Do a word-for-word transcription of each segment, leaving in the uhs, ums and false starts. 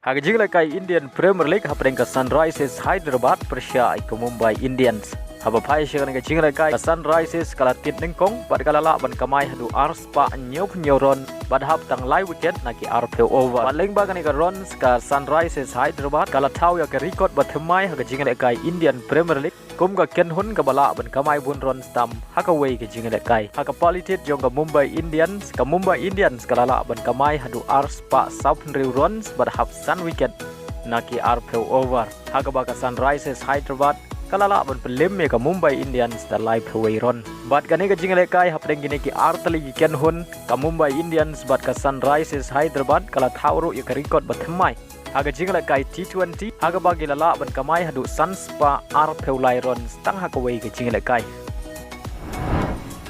Ha ka jinglehkai Indian Premier League hapdeng ka Sunrisers Hyderabad pyrshah ïa ka Mumbai Indians. Haba phai sha kane ka jinglehkai ka Sunrisers ka la tied nyngkong bad ka la lah ban kamai haduh ar spah hynñiew phew hynñiew run bad hap tang lai wicket na ki arphew over. Bad lyngba kane ka runs ka Sunrisers Hyderabad ka la thaw ïa ka record ba thymmai ha ka jinglehkai Indian Premier League kum ka kynhun kaba lah ban kamai bun runs tam ha kawei ka jinglehkai. Ha ka pali tied jong ka Mumbai Indians, ka Mumbai Indians ka la lah ban kamai haduh ar spah saw phew hynriew runs bad hap san wicket na ki arphew over. Ha kaba ka Sunrisers Hyderabad ka la lah ban pynlem ïa ka Mumbai Indians da laiphew wei run. Bad kane ka jinglehkai hapdeng kine ki artylli ki kynhun, ka Mumbai Indians bad ka Sunrisers Hyderabad ka la thaw ruh ïa ka record ba thymmai ha ka jinglehkai T twenty ha kaba ki la lah ban kamai haduh san spah arphew lai runs tang ha kawei ka jinglehkai.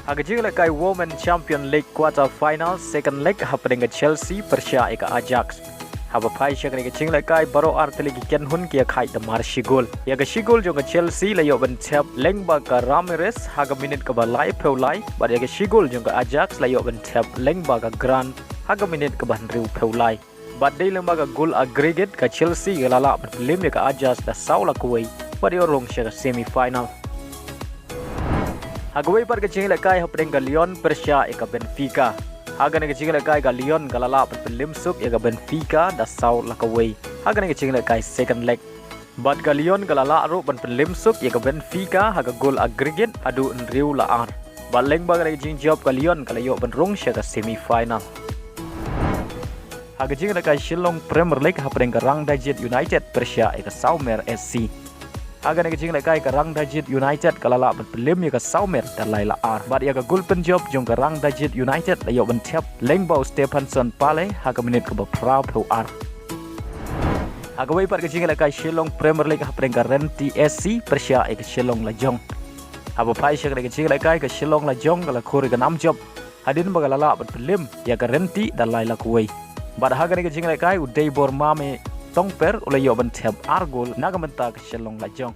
Ha ka jinglehkai Women Champion League quarter final second leg hapdeng ka Chelsea pyrshah ïa ka Ajax. Haba phai sha kane ka jinglehkai baroh artylli ki kynhun ki ïakhaid da mar shi gol. Ïa ka shi gol jong ka Chelsea la ïoh ban thep lyngba ka Ramires ha ka minit kaba laiphew lai bad ïa ka shi gol jong ka Ajax la ïoh ban thep lyngba ka Grant ha ka minit kaba hynriewphew lai. Bad dei lyngba ka gol aggregate ka Chelsea ka la lah ban pynlem ïa ka Ajax da saw la kawei bad ïoh rung sha ka semi final. Ha kawei pat ka jinglehkai hapdeng ka Lyon pyrshah ïa ka Benfica. Ha kane ka jinglehkai ka Lyon ka la lah ban pynlem suk ïa ka Benfica da saw la kawei ha kane ka jinglehkai second leg. Bad ka Lyon ka la lah ruh ban pynlem suk ïa ka Benfica ha ka gol aggregate haduh hynriew la ar. Bad lyngba kane ka jingjop ka Lyon ka la ïoh ban rung sha ka semi final. Ha ka jinglehkai Shillong Premier League hapdeng ka Rangdajied United pyrshah ïa ka Sawmer S C. Ha kane ka jinglehkai ka Rangdajied United ka la lah ban pynlem ïa ka Sawmer da lai la ar bad ïa ka gol pynjop jong ka Rangdajied United la ïoh ban thep lyngba u Stephenson Pale ha ka minit kaba phraphew ar. Ha kawei pat ka jinglehkai Shillong Premier League hapdeng ka Renti S C pyrshah ïa ka Shillong Lajong. Haba phai sha kane ka jinglehkai ka Shillong Lajong ka la khur ïa ka nam jop hadien ba ka la lah ban pynlem ïa ka Renti da lai la kawei. Bad ha kane ka jinglehkai u Deibor Mame Tongper u la ïoh ban thep ar gol na ka bynta ka Shillong Lajong.